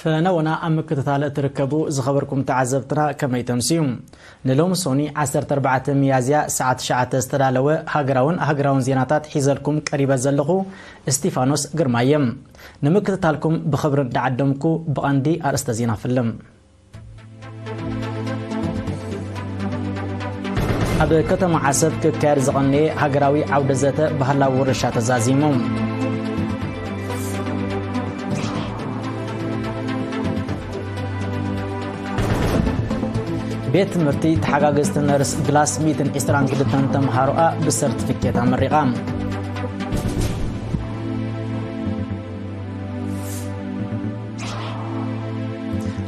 ፈነወና ኣብ ምክትታል እትርከቡ ዝኸበርኩም ተዓዘብትና ከመይ ተምስዩ? ንሎሚ ሶኒ ዓሰርተ ኣርባዕተ ሚያዝያ ሰዓት ትሽዓተ ዝተዳለወ ሃገራውን ሃገራውን ዜናታት ሒዘልኩም ቀሪበ ዘለኹ እስቲፋኖስ ግርማ እየ። ንምክትታልኩም ብኽብሪ እንዳዓደምኩ ብቐንዲ ኣርእስተ ዜና ፍልም። ኣብ ከተማ ዓሰብ ክካየድ ዝቐነየ ሃገራዊ ዓውደ ዘተ ባህላዊ ውርሻ ተዛዚሙ። ቤት ትምህርቲ ተሓጋገዝቲ ነርስ ግላስ ሚእትን ዕስራን ክልተን ተምሃሮኣ ብሰርቲፊኬት ኣመሪቓ።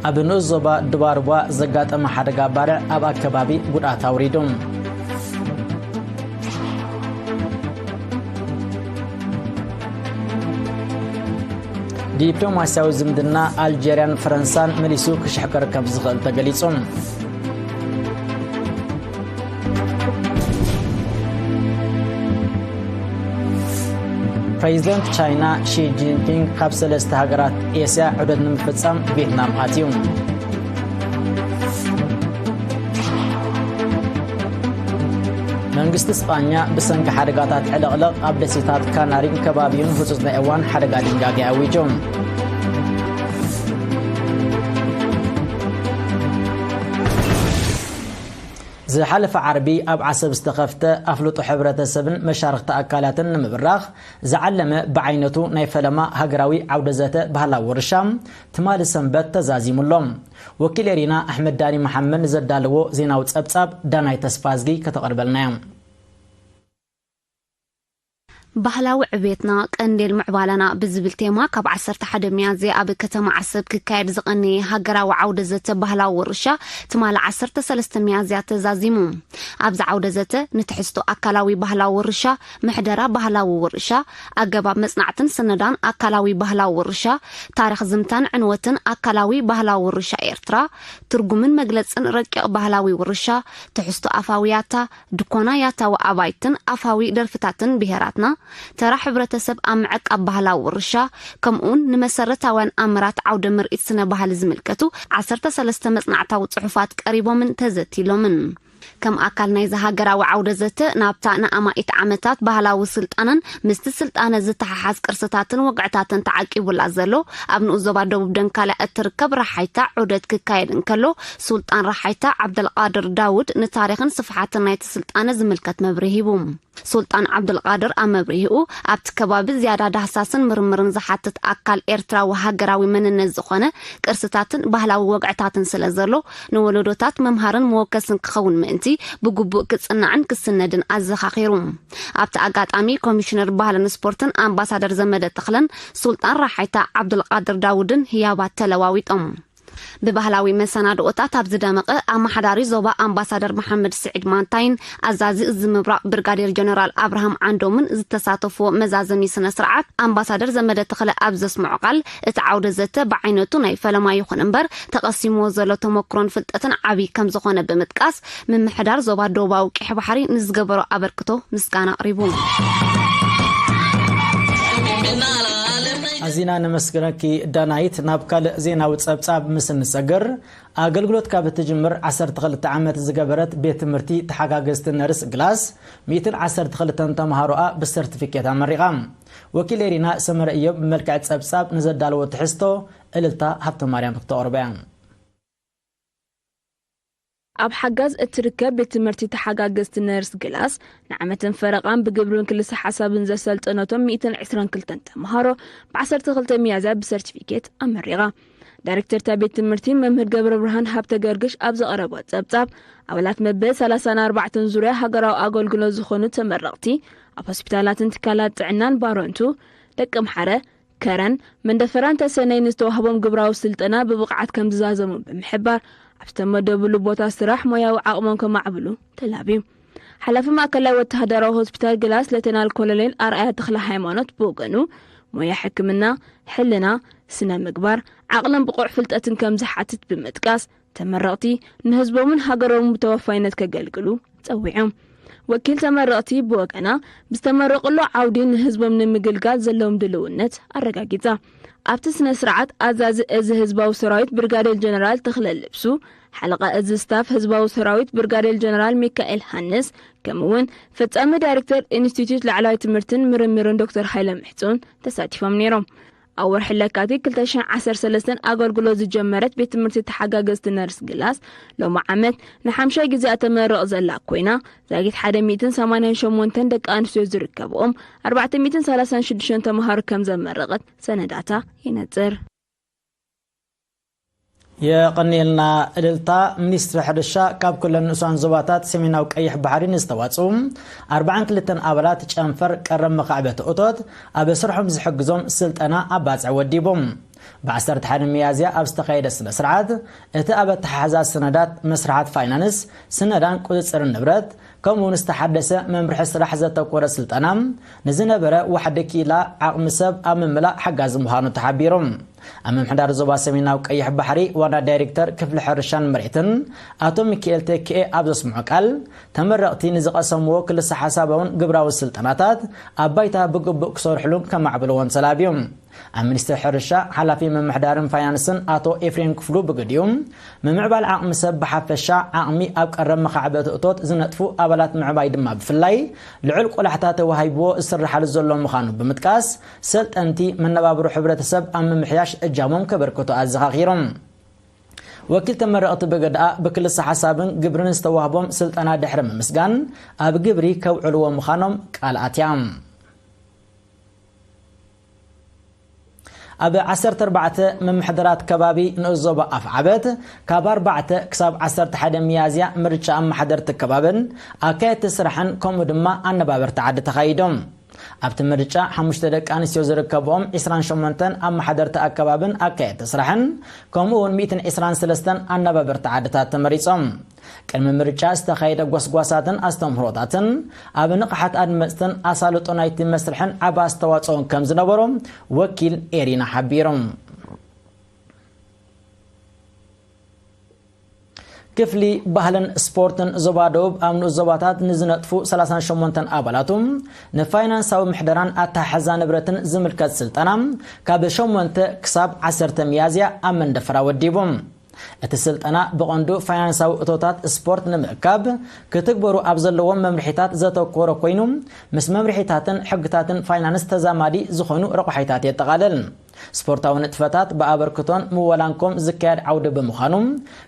ኣብ ንኡስ ዞባ ድባርቧ ዘጋጠመ ሓደጋ ባርዕ ኣብ ኣከባቢ ጉድኣት ኣውሪዱ። ዲፕሎማስያዊ ዝምድና ኣልጀርያን ፈረንሳን መሊሱ ክሽሕከር ከም ዝኽእል ተገሊጹ። ፕሬዚደንት ቻይና ሺ ጂንፒንግ ካብ ሰለስተ ሃገራት ኤስያ ዑደት ንምፍጻም ቪየትናም ኣትዩ። መንግስቲ ስጳኛ ብሰንኪ ሓደጋታት ዕልቕልቕ ኣብ ደሴታት ካናሪን ከባቢኡን ህጹጽ ናይ እዋን ሓደጋ ድንጋጌ ኣዊጁ። ዝሓለፈ ዓርቢ ኣብ ዓሰብ ዝተኸፍተ ኣፍልጦ ሕብረተሰብን መሻርኽቲ ኣካላትን ንምብራኽ ዝዓለመ ብዓይነቱ ናይ ፈለማ ሃገራዊ ዓውደ ዘተ ባህላዊ ውርሻ ትማሊ ሰንበት ተዛዚሙ ኣሎ። ወኪል ኤሪና ኣሕመድ ዳኒ መሓመድ ንዘዳለዎ ዜናዊ ጸብጻብ ዳናይ ተስፋዝጊ ከተቐርበልና እያ። ባህላዊ ዕቤትና ቀንዴል ምዕባለና ብዝብል ቴማ ካብ ዓሰርተ ሓደ ሚያዝያ ኣብ ከተማ ዓሰብ ክካየድ ዝቐነየ ሃገራዊ ዓውደ ዘተ ባህላዊ ውርሻ ትማሊ ዓሰርተ ሰለስተ ሚያዝያ ተዛዚሙ። ኣብዚ ዓውደ ዘተ ንትሕዝቶ ኣካላዊ ባህላዊ ውርሻ፣ ምሕደራ ባህላዊ ውርሻ፣ ኣገባብ መጽናዕትን ስነዳን ኣካላዊ ባህላዊ ውርሻ፣ ታሪኽ ዝምታን ዕንወትን ኣካላዊ ባህላዊ ውርሻ ኤርትራ፣ ትርጉምን መግለጽን ረቂቕ ባህላዊ ውርሻ፣ ትሕዝቶ ኣፋዊ ያታ፣ ድኮና ያታዊ ኣባይትን ኣፋዊ ደርፍታትን ብሄራትና፣ ተራ ሕብረተሰብ ኣብ ምዕቃብ ባህላዊ ውርሻ፣ ከምኡውን ንመሰረታውያን ኣምራት ዓውደ ምርኢት ስነ ባህሊ ዝምልከቱ ዓሰርተ ሰለስተ መጽናዕታዊ ጽሑፋት ቀሪቦምን ተዘቲሎምን። ከም ኣካል ናይዚ ሃገራዊ ዓውደ ዘተ፣ ናብታ ንኣማኢት ዓመታት ባህላዊ ስልጣነን ምስቲ ስልጣነ ዝተሓሓዝ ቅርስታትን ወግዕታትን ተዓቂቡላ ዘሎ ኣብ ንኡስ ዞባ ደቡብ ደንካላ እትርከብ ራሓይታ ዑደት ክካየድ እንከሎ፣ ሱልጣን ራሓይታ ዓብደልቃድር ዳውድ ንታሪኽን ስፍሓትን ናይቲ ስልጣነ ዝምልከት መብርሂ ሂቡ። ሱልጣን ዓብዱልቃድር ኣብ መብርሂኡ፣ ኣብቲ ከባቢ ዝያዳ ዳህሳስን ምርምርን ዝሓትት ኣካል ኤርትራዊ ሃገራዊ መንነት ዝኾነ ቅርስታትን ባህላዊ ወግዕታትን ስለ ዘሎ፣ ንወለዶታት መምሃርን መወከስን ክኸውን ምእንቲ ብግቡእ ክጽናዕን ክስነድን ኣዘኻኺሩ። ኣብቲ ኣጋጣሚ ኮሚሽነር ባህልን ስፖርትን ኣምባሳደር ዘመደ ተኽለን ሱልጣን ራሓይታ ዓብዱልቃድር ዳውድን ህያባት ተለዋዊጦም። ብባህላዊ መሰናድኦታት ኣብ ዝደመቐ ኣመሓዳሪ ዞባ ኣምባሳደር መሓመድ ስዒድ ማንታይን ኣዛዚ እዚ ምብራቕ ብርጋዴር ጀነራል ኣብርሃም ዓንዶምን ዝተሳተፍዎ መዛዘሚ ስነ ስርዓት ኣምባሳደር ዘመደ ተኽለ ኣብ ዘስምዖ ቃል፣ እቲ ዓውደ ዘተ ብዓይነቱ ናይ ፈለማ ይኹን እምበር ተቐሲምዎ ዘሎ ተመክሮን ፍልጠትን ዓብዪ ከም ዝኾነ ብምጥቃስ፣ ምምሕዳር ዞባ ደቡባዊ ቀይሕ ባሕሪ ንዝገበሮ ኣበርክቶ ምስጋና ኣቕሪቡ። ኣዚና ነመስግነኪ ዳናይት። ናብ ካልእ ዜናዊ ጸብጻብ ምስ እንሰግር፣ ኣገልግሎት ካብ እትጅምር ዓሰርተ ክልተ ዓመት ዝገበረት ቤት ትምህርቲ ተሓጋገዝቲ ነርስ ግላስ ሚእትን ዓሰርተ ክልተን ተምሃሮኣ ብሰርቲፊኬት ኣመሪቓ። ወኪል ኤሪና ሰመረ እዮብ ብመልክዕ ጸብጻብ ንዘዳለዎ ትሕዝቶ እልልታ ሃብተ ማርያም ክተቕርቦ እያ። ኣብ ሓጋዝ እትርከብ ቤት ትምህርቲ ተሓጋገዝቲ ነርስ ግላስ ንዓመትን ፈረቓን ብግብርን ክልሰ ሓሳብን ዘሰልጠነቶም ሚእትን ዕስራን ክልተን ተምሃሮ ብዓሰርተ ክልተ ሚያዝያ ብሰርቲፊኬት ኣመሪቓ። ዳይሬክተር እታ ቤት ትምህርቲ መምህር ገብረ ብርሃን ሃብተ ገርግሽ ኣብ ዘቐረቦ ጸብጻብ፣ ኣባላት መበል ሰላሳን ኣርባዕተን ዙርያ ሃገራዊ ኣገልግሎት ዝኾኑ ተመረቕቲ ኣብ ሆስፒታላትን ትካላት ጥዕናን ባረንቱ፣ ደቂ ምሓረ፣ ከረን መንደፈራን ተሰነይ ንዝተዋህቦም ግብራዊ ስልጠና ብብቕዓት ከም ዝዛዘሙ ብምሕባር፣ ኣብ ዝተመደብሉ ቦታ ስራሕ ሞያዊ ዓቕሞም ከማዕብሉ ተላብዩ። ሓላፊ ማእከላይ ወተሃደራዊ ሆስፒታል ግላስ ሌተናል ኮሎኔል ኣርኣያ ተኽለ ሃይማኖት ብወገኑ፣ ሞያ ሕክምና፣ ሕልና፣ ስነ ምግባር፣ ዓቕልን ብቑዕ ፍልጠትን ከም ዝሓትት ብምጥቃስ፣ ተመረቕቲ ንህዝቦምን ሃገሮምን ብተወፋይነት ከገልግሉ ጸዊዖም። ወኪል ተመረቕቲ ብወገና፣ ብዝተመረቕሉ ዓውዲ ንህዝቦም ንምግልጋል ዘለዎም ድልውነት ኣረጋጊጻ። ኣብቲ ስነ ስርዓት ኣዛዚ እዚ ህዝባዊ ሰራዊት ብርጋዴር ጀነራል ተኽለ ልብሱ፣ ሓለቓ እዚ ስታፍ ህዝባዊ ሰራዊት ብርጋዴር ጀነራል ሚካኤል ሃንስ፣ ከምኡ እውን ፈጻሚ ዳይሬክተር ኢንስቲትዩት ላዕለዋይ ትምህርትን ምርምርን ዶክተር ሃይለ ምሕጹን ተሳቲፎም ነይሮም። ኣብ ወርሒ ለካቲት ክልተ ሽሕን ዓሰርተ ሰለስተን ኣገልግሎት ዝጀመረት ቤት ትምህርቲ ተሓጋገዝቲ ነርስ ግላስ፣ ሎሚ ዓመት ንሓምሻይ ግዜ እተመርቕ ዘላ ኮይና፣ ዛጊት ሓደ ሚእትን ሰማንያን ሸሞንተን ደቂ ኣንስትዮ ዝርከብኦም ኣርባዕተ ሚእትን ሰላሳን ሽዱሽተን ተምሃሮ ከም ዘመረቐት ሰነዳታ ይነጽር። የቐንየልና እልልታ። ሚኒስትሪ ሕርሻ ካብ ኩለን ንኡሳን ዞባታት ሰሜናዊ ቀይሕ ባሕሪ ንዝተዋፅኡ ኣርባዓን ክልተን ኣባላት ጨንፈር ቀረብ መኻዕበቲ እቶት ኣብ ስርሖም ዝሕግዞም ስልጠና ኣብ ባፅዕ ወዲቦም። ብ ዓሰርተ ሓደ ሚያዝያ ኣብ ዝተኻየደ ስነ ስርዓት፣ እቲ ኣብ ኣተሓሕዛ ሰነዳት መስርሓት ፋይናንስ፣ ስነዳን ቁፅፅርን ንብረት፣ ከምኡ እውን ዝተሓደሰ መምርሒ ስራሕ ዘተኮረ ስልጠና፣ ንዝነበረ ዋሕዲ ክኢላ ዓቕሚ ሰብ ኣብ ምምላእ ሓጋዚ ምዃኑ ተሓቢሩ። ኣብ ምምሕዳር ዞባ ሰሜናዊ ቀይሕ ባሕሪ ዋና ዳይሬክተር ክፍሊ ሕርሻን መሬትን ኣቶ ሚካኤል ተኪኤ ኣብ ዘስምዖ ቃል፣ ተመረቕቲ ንዝቐሰምዎ ክልሰ ሓሳባውን ግብራዊ ስልጠናታት ኣብ ባይታ ብግቡእ ክሰርሕሉን ከማዕብልዎን ተላብዮም። ኣብ ሚኒስትሪ ሕርሻ ሓላፊ ምምሕዳርን ፋይናንስን ኣቶ ኤፍሬም ክፍሉ ብግዲኡ፣ ምምዕባል ዓቕሚ ሰብ ብሓፈሻ፣ ዓቕሚ ኣብ ቀረብ መኻዕበቲ እቶት ዝነጥፉ ኣባላት ምዕባይ ድማ ብፍላይ ልዑል ቆላሕታ ተዋሂብዎ ዝስርሓሉ ዘሎ ምዃኑ ብምጥቃስ፣ ሰልጠንቲ መነባብሮ ሕብረተሰብ ኣብ ምምሕያሽ እጃሞም ከበርክቱ ኣዘኻኺሮም። ወኪል ተመረቕቲ ብገድኣ ብክልሰ ሓሳብን ግብርን ዝተዋህቦም ስልጠና ድሕሪ ምምስጋን፣ ኣብ ግብሪ ከውዕልዎ ምዃኖም ቃል ኣትያ። ኣብ ዓሰርተ ኣርባዕተ ምምሕዳራት ከባቢ ንኡስ ዞባ ኣፍዓበት ካብ ኣርባዕተ ክሳብ ዓሰርተ ሓደ ሚያዝያ ምርጫ ኣመሓደርቲ ከባብን ኣካየድቲ ስራሕን ከምኡ ድማ ኣነባበርቲ ዓዲ ተኻይዶም። ኣብቲ ምርጫ ሓሙሽተ ደቂ ኣንስትዮ ዝርከብኦም ዒስራን ሸሞንተን ኣመሓደርቲ ኣከባብን ኣካየድቲ ስራሕን ከምኡ እውን ሚእትን ዒስራን ሰለስተን ኣነባበርቲ ዓድታት ተመሪጾም። ቅድሚ ምርጫ ዝተኻየደ ጎስጓሳትን ኣስተምህሮታትን ኣብ ንቕሓት ኣድመፅትን ኣሳልጦ ናይቲ መስርሕን ዓቢ ኣስተዋፅኦን ከም ዝነበሮ ወኪል ኤሪና ሓቢሮም። ክፍሊ ባህልን ስፖርትን ዞባ ደቡብ ኣብ ንኡስ ዞባታት ንዝነጥፉ ሰላሳን ሸሞንተን ኣባላቱ ንፋይናንሳዊ ምሕደራን ኣተሓሕዛ ንብረትን ዝምልከት ስልጠና ካብ ሸሞንተ ክሳብ ዓሰርተ ሚያዝያ ኣብ መንደፈራ ወዲቡ። እቲ ስልጠና ብቐንዱ ፋይናንሳዊ እቶታት ስፖርት ንምእካብ ክትግበሩ ኣብ ዘለዎም መምርሒታት ዘተኮረ ኮይኑ፣ ምስ መምርሒታትን ሕግታትን ፋይናንስ ተዛማዲ ዝኾኑ ረቋሒታት የጠቓልል። ስፖርታዊ ንጥፈታት ብኣበርክቶን ምወላንኮም ዝካየድ ዓውዲ ብምዃኑ፣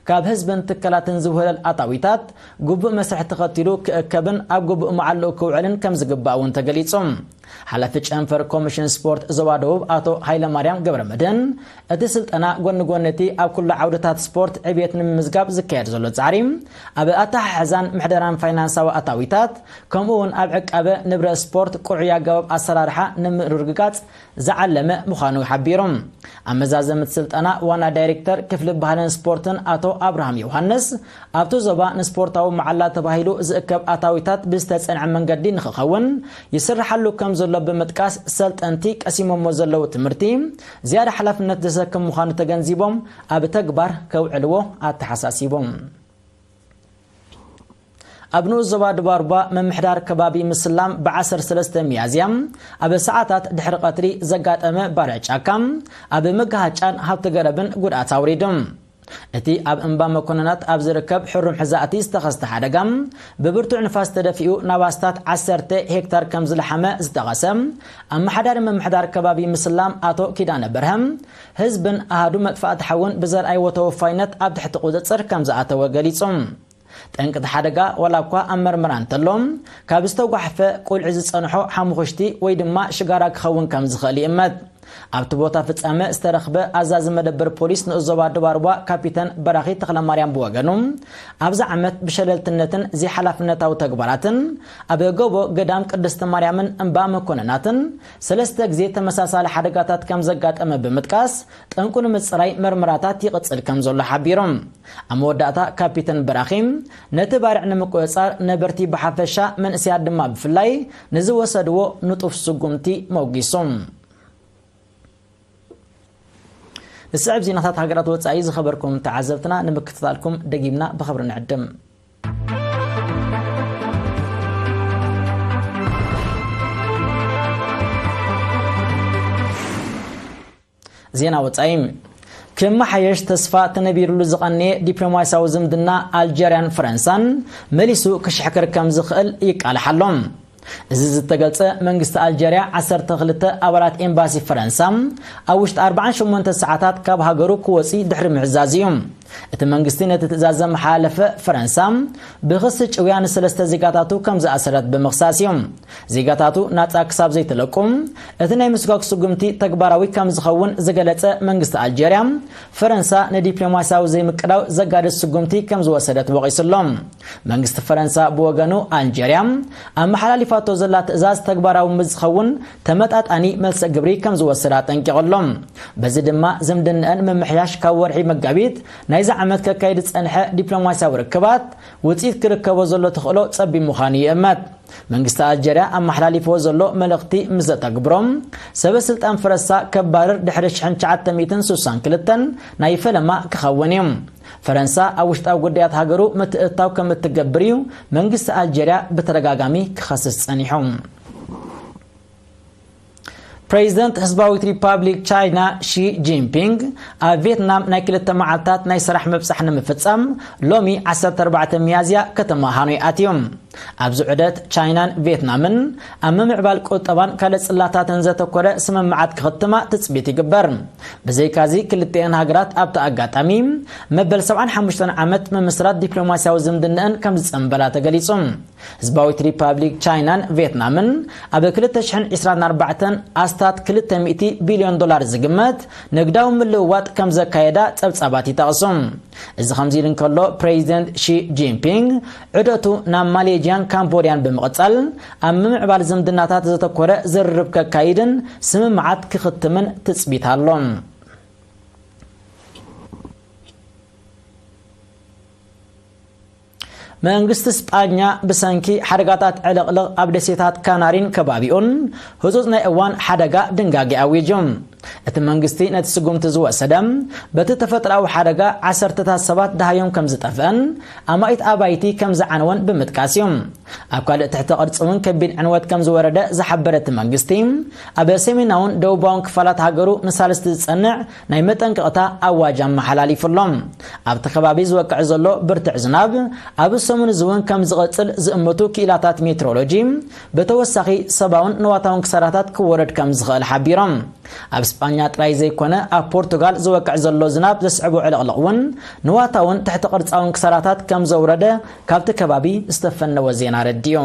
ካብ ህዝብን ትካላትን ዝውህለል ኣታዊታት ግቡእ መስርሕ ተኸቲሉ ክእከብን ኣብ ግቡእ መዓልኡ ክውዕልን ከም ዝግባእ እውን ተገሊጹ። ሓላፊ ጨንፈር ኮሚሽን ስፖርት ዞባ ደቡብ ኣቶ ሃይለማርያም ገብረመድህን፣ እቲ ስልጠና ጎኒ ጎኒ እቲ ኣብ ኩሉ ዓውድታት ስፖርት ዕብየት ንምምዝጋብ ዝካየድ ዘሎ ጻዕሪ፣ ኣብ ኣተሓሕዛን ምሕደራን ፋይናንሳዊ ኣታዊታት፣ ከምኡ እውን ኣብ ዕቃበ ንብረት ስፖርት ቅዑይ ኣገባብ ኣሰራርሓ ንምርግጋጽ ዝዓለመ ምዃኑ ሓቢሮም። ኣብ መዛዘሚ እቲ ስልጠና ዋና ዳይሬክተር ክፍሊ ባህልን ስፖርትን ኣቶ ኣብርሃም ዮሃንስ፣ ኣብቲ ዞባ ንስፖርታዊ መዓላ ተባሂሉ ዝእከብ ኣታዊታት ብዝተጸንዐ መንገዲ ንኽኸውን ይስርሓሉ ከም ዘሎ ብምጥቃስ፣ ሰልጠንቲ ቀሲሞሞ ዘለዉ ትምህርቲ ዝያዳ ሓላፍነት ዘሰክም ምዃኑ ተገንዚቦም ኣብ ተግባር ከውዕልዎ ኣተሓሳሲቦም። ኣብ ንኡስ ዞባ ድባርባ ምምሕዳር ከባቢ ምስላም ብ ዓሰርተ ሰለስተ ሚያዝያ ኣብ ሰዓታት ድሕሪ ቀትሪ ዘጋጠመ ባርዕ ጫካ ኣብ መጋሃጫን ሃብቲ ገረብን ጉድኣት ኣውሪዱ። እቲ ኣብ እምባ መኮነናት ኣብ ዝርከብ ሕሩም ሕዛእቲ ዝተኸስተ ሓደጋ ብብርቱዕ ንፋስ ተደፊኡ ናብ ኣስታት ዓሰርተ ሄክታር ከም ዝለሓመ ዝጠቐሰ ኣመሓዳሪ ምምሕዳር ከባቢ ምስላም ኣቶ ኪዳነ በርሀ፣ ህዝብን ኣሃዱ መጥፋእቲ ሓውን ብዘርኣይዎ ተወፋይነት ኣብ ትሕቲ ቁፅፅር ከም ዝኣተወ ገሊጹ። ጠንቂ እቲ ሓደጋ ዋላ እኳ ኣብ መርመራ እንተሎ፣ ካብ ዝተጓሕፈ ቁልዒ ዝጸንሖ ሓሙኽሽቲ ወይ ድማ ሽጋራ ክኸውን ከም ዝኽእል ይእመት። ኣብቲ ቦታ ፍጻመ ዝተረኽበ ኣዛዚ መደበር ፖሊስ ንኡስ ዞባ ድባርባ ካፒተን በራኺ ተኽለማርያም ብወገኑ፣ ኣብዚ ዓመት ብሸለልትነትን ዘይሓላፍነታዊ ተግባራትን ኣብ ጎቦ ገዳም ቅድስቲ ማርያምን እምባ መኮነናትን ሰለስተ ግዜ ተመሳሳሊ ሓደጋታት ከም ዘጋጠመ ብምጥቃስ፣ ጠንቁ ንምጽራይ መርመራታት ይቕጽል ከም ዘሎ ሓቢሮም። ኣብ መወዳእታ ካፒተን በራኺ፣ ነቲ ባርዕ ንምቁጽጻር ነበርቲ ብሓፈሻ መንእሰያት ድማ ብፍላይ ንዝወሰድዎ ንጡፍ ስጉምቲ መጒሶም። ንስዕብ ዜናታት ሃገራት ወጻኢ ዝኸበርኩም ተዓዘብትና ንምክትታልኩም ደጊምና ብኽብሪ ንዕድም። ዜና ወጻኢ። ክመሓየሽ ተስፋ ተነቢርሉ ዝቐነየ ዲፕሎማስያዊ ዝምድና ኣልጀርያን ፈረንሳን መሊሱ ክሽሕክር ከም ዝኽእል ይቃልሕ ኣሎ። እዚ ዝተገልጸ መንግስቲ ኣልጀርያ ዓሰርተ ክልተ ኣባላት ኤምባሲ ፈረንሳ ኣብ ውሽጢ ኣርባዓን ሸሞንተ ሰዓታት ካብ ሃገሩ ክወጺ ድሕሪ ምዕዛዝ እዩ። እቲ መንግስቲ ነቲ ትእዛዝ ዘመሓላለፈ ፈረንሳ ብኽሲ ጭውያ ንሰለስተ ዜጋታቱ ከም ዝኣሰረት ብምኽሳስ እዩ። ዜጋታቱ ናጻ ክሳብ ዘይተለቁ እቲ ናይ ምስጓግ ስጉምቲ ተግባራዊ ከም ዝኸውን ዝገለጸ መንግስቲ ኣልጀርያ፣ ፈረንሳ ንዲፕሎማስያዊ ዘይምቅዳው ዘጋድድ ስጉምቲ ከም ዝወሰደት ወቒሱ ኣሎ። መንግስቲ ፈረንሳ ብወገኑ ኣልጀርያ ኣመሓላሊፋቶ ዘላ ትእዛዝ ተግባራዊ ምስ ዝኸውን ተመጣጣኒ መልሰ ግብሪ ከም ዝወስድ ኣጠንቂቑ ኣሎ። በዚ ድማ ዝምድንአን ምምሕያሽ ካብ ወርሒ መጋቢት ናይዚ ዓመት ከካይድ ዝጸንሐ ዲፕሎማስያዊ ርክባት ውጽኢት ክርከቦ ዘሎ ተኽእሎ ጸቢብ ምዃኑ ይእመት። መንግስቲ ኣልጀርያ ኣመሓላሊፍዎ ዘሎ መልእኽቲ ምስ ዘተግብሮም ሰበ ስልጣን ፈረንሳ ከባርር ድሕሪ ሽሕን ትሽዓተ ሚእትን ስሳን ክልተን ናይ ፈለማ ክኸውን እዩ። ፈረንሳ ኣብ ውሽጣዊ ጉዳያት ሃገሩ ምትእትታው ከም እትገብር እዩ መንግስቲ ኣልጀርያ ብተደጋጋሚ ክኸስስ ጸኒሑ። ፕሬዚደንት ህዝባዊት ሪፓብሊክ ቻይና ሺ ጂንፒንግ ኣብ ቪየትናም ናይ ክልተ መዓልታት ናይ ስራሕ ምብጻሕ ንምፍጻም ሎሚ ዓሰርተ ኣርባዕተ ሚያዝያ ከተማ ሃኖይ ኣትዮም። ኣብዚ ዑደት ቻይናን ቪየትናምን ኣብ ምምዕባል ቁጠባን ካልእ ጽላታትን ዘተኮረ ስምምዓት ክኽትማ ትጽቢት ይግበር። ብዘይካዚ ክልቲኤን ሃገራት ኣብቲ ኣጋጣሚ መበል ሰብዓን ሓሙሽተን ዓመት ምምስራት ዲፕሎማስያዊ ዝምድንአን ከም ዝጸንበላ ተገሊጹ። ህዝባዊት ሪፓብሊክ ቻይናን ቪየትናምን ኣብ ክልተ ሽሕን ዕስራን ኣርባዕተን ኣስታት ክልተ ሚእቲ ቢልዮን ዶላር ዝግመት ንግዳዊ ምልውዋጥ ከም ዘካየዳ ጸብጻባት ይጠቕሱ። እዚ ከምዚ ኢሉ እንከሎ፣ ፕሬዚደንት ሺ ጂንፒንግ ዑደቱ ናብ ማሌዥያን ካምቦድያን ብምቕጻል ኣብ ምምዕባል ዝምድናታት ዘተኮረ ዝርርብ ከካይድን ስምምዓት ክኽትምን ትጽቢት ኣሎ። መንግስቲ ስጳኛ ብሰንኪ ሓደጋታት ዕልቕልቕ ኣብ ደሴታት ካናሪን ከባቢኡን ህጹጽ ናይ እዋን ሓደጋ ድንጋጌ ኣዊጁ። እቲ መንግስቲ ነቲ ስጉምቲ ዝወሰደ በቲ ተፈጥሮኣዊ ሓደጋ ዓሰርተታት ሰባት ደሃዮም ከም ዝጠፍአን ኣማኢት ኣባይቲ ከም ዝዓነወን ብምጥቃስ እዩ። ኣብ ካልእ ትሕቲ ቅርጺ እውን ከቢድ ዕንወት ከም ዝወረደ ዝሓበረ እቲ መንግስቲ፣ ኣብ ሰሜናውን ደቡባውን ክፋላት ሃገሩ ንሳልስቲ ዝጸንዕ ናይ መጠንቀቕታ ኣዋጅ ኣመሓላሊፉ ኣሎ። ኣብቲ ከባቢ ዝወቅዕ ዘሎ ብርቱዕ ዝናብ ኣብ ሰሙን እዚ እውን ከም ዝቐጽል ዝእምቱ ክኢላታት ሜትሮሎጂ፣ ብተወሳኺ ሰብኣውን ንዋታውን ክሳራታት ክወረድ ከም ዝኽእል ሓቢሮም። ኣብ ስጳኛ ጥራይ ዘይኮነ፣ ኣብ ፖርቱጋል ዝወቅዕ ዘሎ ዝናብ ዘስዕቦ ዕልቕልቕ እውን ንዋታውን ትሕቲ ቅርጻውን ክሳራታት ከም ዘውረደ ካብቲ ከባቢ ዝተፈነወ ዜና ኣረዲኡ።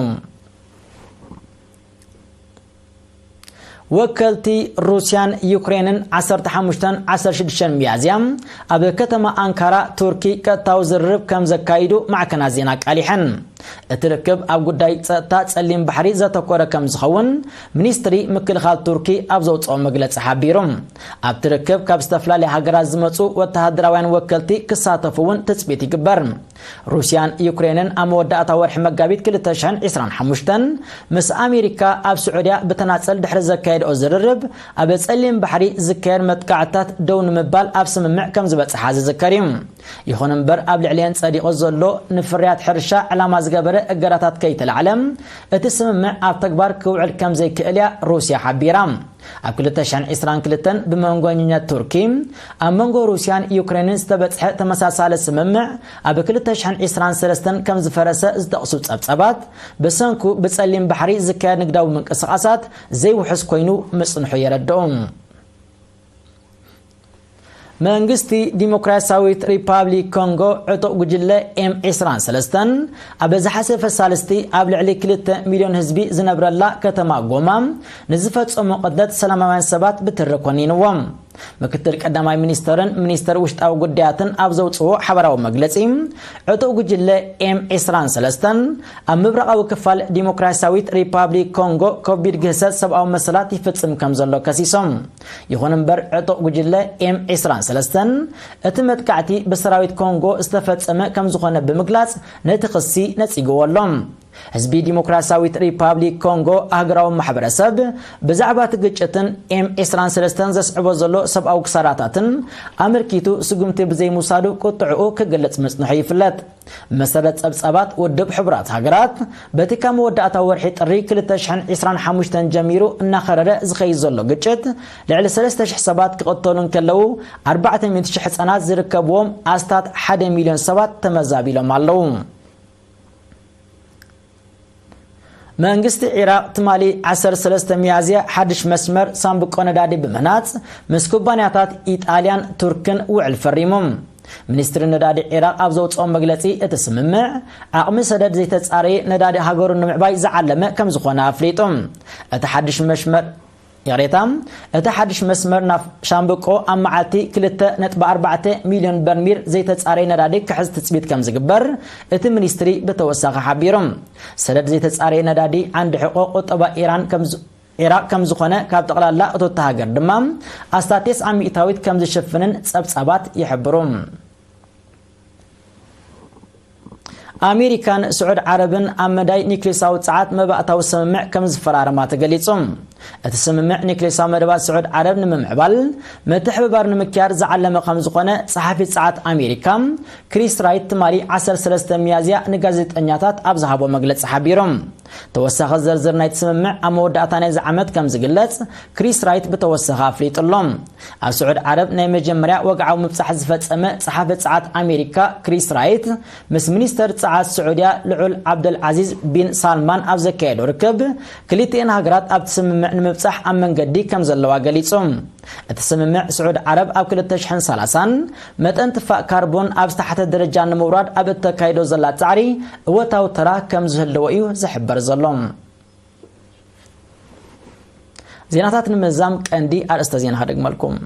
ወከልቲ ሩስያን ዩክሬንን ዓሰርተ ሓሙሽተን ዓሰርተ ሽዱሽተን ሚያዝያ ኣብ ከተማ ኣንካራ ቱርኪ ቀጥታዊ ዝርርብ ከም ዘካይዱ ማዕከናት ዜና ኣቃሊሐን። እቲ ርክብ ኣብ ጉዳይ ጸጥታ ጸሊም ባሕሪ ዘተኮረ ከም ዝኸውን ሚኒስትሪ ምክልኻል ቱርኪ ኣብ ዘውጽኦ መግለጺ ሓቢሩ። ኣብቲ ርክብ ካብ ዝተፈላለያ ሃገራት ዝመጹ ወተሃደራውያን ወከልቲ ክሳተፉ እውን ትጽቢት ይግበር። ሩስያን ዩክሬንን ኣብ መወዳእታ ወርሒ መጋቢት ክልተ ሽሕን ዕስራን ሓሙሽተን ምስ ኣሜሪካ ኣብ ስዑድያ ብተናጸል ድሕሪ ዘካየድኦ ዝርርብ ኣብ ጸሊም ባሕሪ ዝካየድ መጥቃዕትታት ደው ንምባል ኣብ ስምምዕ ከም ዝበጽሓ ዝዝከር እዩ። ይኹን እምበር ኣብ ልዕሊአን ጸዲቑ ዘሎ ንፍርያት ሕርሻ ዕላማ ዝገበረ እገዳታት ከይተላዕለ እቲ ስምምዕ ኣብ ተግባር ክውዕል ከም ዘይክእል እያ ሩስያ ሓቢራ። ኣብ ክልተ ሽሕን ዕስራን ክልተን ብመንጎኛኛት ቱርኪ ኣብ መንጎ ሩስያን ዩክሬንን ዝተበጽሐ ተመሳሳሊ ስምምዕ ኣብ ክልተ ሽሕን ዕስራን ሰለስተን ከም ዝፈረሰ ዝጠቕሱ ጸብጸባት፣ ብሰንኩ ብጸሊም ባሕሪ ዝካየድ ንግዳዊ ምንቅስቓሳት ዘይውሑስ ኮይኑ ምጽንሑ የረድኡ። መንግስቲ ዲሞክራሲያዊት ሪፓብሊክ ኮንጎ ዕጡቕ ጉጅለ ኤም ዕስራን ሰለስተን ኣብ ዝሓሰፈ ሳልስቲ ኣብ ልዕሊ ክልተ ሚልዮን ህዝቢ ዝነብረላ ከተማ ጎማ ንዝፈጸሞ ቅትለት ሰላማውያን ሰባት ብትሪ ኮኒንዎም። ምክትል ቀዳማይ ሚኒስተርን ሚኒስተር ውሽጣዊ ጉዳያትን ኣብ ዘውጽዎ ሓበራዊ መግለጺ፣ ዕጡቕ ጉጅለ ኤም ዕስራን ሰለስተን ኣብ ምብራቓዊ ክፋል ዲሞክራሲያዊት ሪፓብሊክ ኮንጎ ከቢድ ግህሰት ሰብኣዊ መሰላት ይፍጽም ከም ዘሎ ከሲሶም። ይኹን እምበር፣ ዕጡቕ ጉጅለ ኤም ዕስራን ሰለስተን እቲ መጥቃዕቲ ብሰራዊት ኮንጎ ዝተፈጸመ ከም ዝኾነ ብምግላጽ ነቲ ክሲ ነጺግዎ ኣሎ። ህዝቢ ዲሞክራሲያዊት ሪፓብሊክ ኮንጎ ኣህጉራዊ ማሕበረሰብ ብዛዕባ እቲ ግጭትን ኤም ዕስራን ሰለስተን ዘስዕቦ ዘሎ ሰብኣዊ ክሳራታትን ኣመልኪቱ ስጉምቲ ብዘይምውሳዱ ቁጥዕኡ ክገልጽ ምጽንሑ ይፍለጥ። መሰረት ጸብጻባት ውድብ ሕቡራት ሃገራት፣ በቲ ካብ መወዳእታ ወርሒ ጥሪ ክልተ ሽሕን ዕስራን ሓሙሽተን ጀሚሩ እናኸረረ ዝኸይድ ዘሎ ግጭት፣ ልዕሊ ሰለስተ ሽሕ ሰባት ክቕተሉ እንከለዉ፣ ኣርባዕተ ሚእቲ ሺሕ ህጻናት ዝርከብዎም ኣስታት ሓደ ሚልዮን ሰባት ተመዛቢሎም ኣለዉ። መንግስቲ ዒራቕ ትማሊ ዓሰርተ ሰለስተ ሚያዝያ ሓድሽ መስመር ሳምብቆ ነዳዲ ብምህናጽ ምስ ኩባንያታት ኢጣልያን ቱርክን ውዕል ፈሪሙ። ሚኒስትሪ ነዳዲ ዒራቕ ኣብ ዘውጽኦ መግለጺ፣ እቲ ስምምዕ ዓቕሚ ሰደድ ዘይተጻረየ ነዳዲ ሃገሩ ንምዕባይ ዝዓለመ ከም ዝኾነ ኣፍሊጡ። እቲ ሓድሽ መስመር ይቕሬታ፣ እቲ ሓድሽ መስመር ናብ ሻምብቆ ኣብ መዓልቲ ክልተ ነጥቢ ኣርባዕተ ሚልዮን በርሚል ዘይተጻረየ ነዳዲ ክሕዝ ትጽቢት ከም ዝግበር እቲ ሚኒስትሪ ብተወሳኺ ሓቢሩ። ሰደድ ዘይተጻረየ ነዳዲ ዓንዲ ሕቆ ቁጠባ ኢራን ከም ዝ-፣ ዒራቕ ከም ዝኾነ፣ ካብ ጠቕላላ እቶት ሃገር ድማ ኣስታት ተስዓ ሚእታዊት ከም ዝሽፍንን ጸብጻባት ይሕብሩ። ኣሜሪካን ስዑድ ዓረብን ኣብ መዳይ ኒክሌሳዊ ጸዓት መባእታዊ ስምምዕ ከም ዝፈራረማ ተገሊጹ። እቲ ስምምዕ ኒክሌሳዊ መደባት ስዑድ ዓረብ ንምምዕባል ምትሕብባር ንምክያድ ዝዓለመ ከም ዝኾነ ጸሓፊ ጸዓት ኣሜሪካ ክሪስ ራይት ትማሊ ዓሰርተ ሰለስተ ሚያዝያ ንጋዜጠኛታት ኣብ ዝሃቦ መግለጺ ሓቢሩ። ተወሳኺ ዝርዝር ናይቲ ስምምዕ ኣብ መወዳእታ ናይዚ ዓመት ከም ዝግለጽ ክሪስ ራይት ብተወሳኺ ኣፍሊጡ ኣሎ። ኣብ ስዑድ ዓረብ ናይ መጀመርያ ወግዓዊ ምብጻሕ ዝፈጸመ ጸሓፊ ጸዓት ኣሜሪካ ክሪስ ራይት ምስ ሚኒስተር ጸዓት ስዑድያ ልዑል ዓብደል ዓዚዝ ቢን ሳልማን ኣብ ዘካየዶ ርክብ፣ ክልቲኤን ሃገራት ኣብቲ ስምምዕ ንምብጻሕ ኣብ መንገዲ ከም ዘለዋ ገሊጹ። እቲ ስምምዕ ስዑድ ዓረብ ኣብ ክልተ ሽሕን ሰላሳን መጠን ትፋእ ካርቦን ኣብ ዝተሓተ ደረጃ ንምውራድ ኣብ እተካይዶ ዘላ ጻዕሪ እወታዊ ተራ ከም ዝህልዎ እዩ ዝሕበር ዘሎ። ዜናታት ንምዛም ቀንዲ ኣርእስተ ዜና ክደግመልኩም።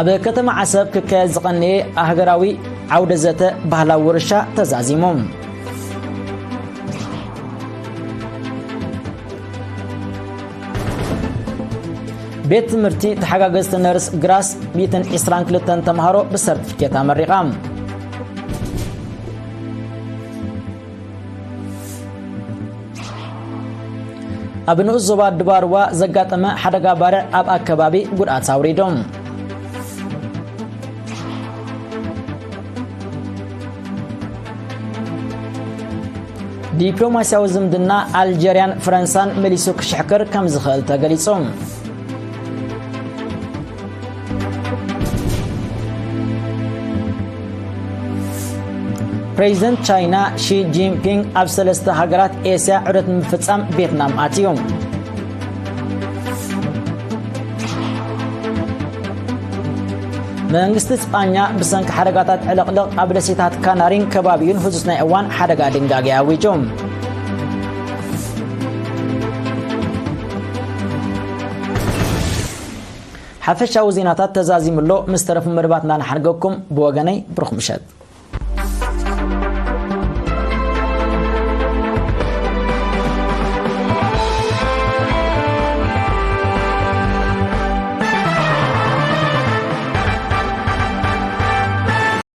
ኣብ ከተማ ዓሰብ ክካየድ ዝቐነየ ሃገራዊ ዓውደ ዘተ ባህላዊ ውርሻ ተዛዚሙ። ቤት ትምህርቲ ተሓጋገዝቲ ነርስ ግራስ ሚእትን ዕስራን ክልተን ተምሃሮ ብሰርቲፊኬት ኣመሪቓ። ኣብ ንኡስ ዞባ ድባርዋ ዘጋጠመ ሓደጋ ባርዕ ኣብ ኣከባቢ ጉድኣት ኣውሪዱ። ዲፕሎማስያዊ ዝምድና ኣልጀርያን ፈረንሳን መሊሱ ክሽሕክር ከም ዝኽእል ተገሊጹ። ፕሬዚደንት ቻይና ሺ ጂንፒንግ ኣብ ሰለስተ ሃገራት ኤስያ ዑደት ንምፍጻም ቬትናም ኣትዩ። መንግስቲ ስጳኛ ብሰንኪ ሓደጋታት ዕልቕልቕ ኣብ ደሴታት ካናሪን ከባቢኡን ህጹጽ ናይ እዋን ሓደጋ ድንጋጌ ኣዊጁ። ሓፈሻዊ ዜናታት ተዛዚሙ ኣሎ። ምስ ተረፉ መደባትና ንሓንገኩም። ብወገነይ ብሩኽ ምሸት።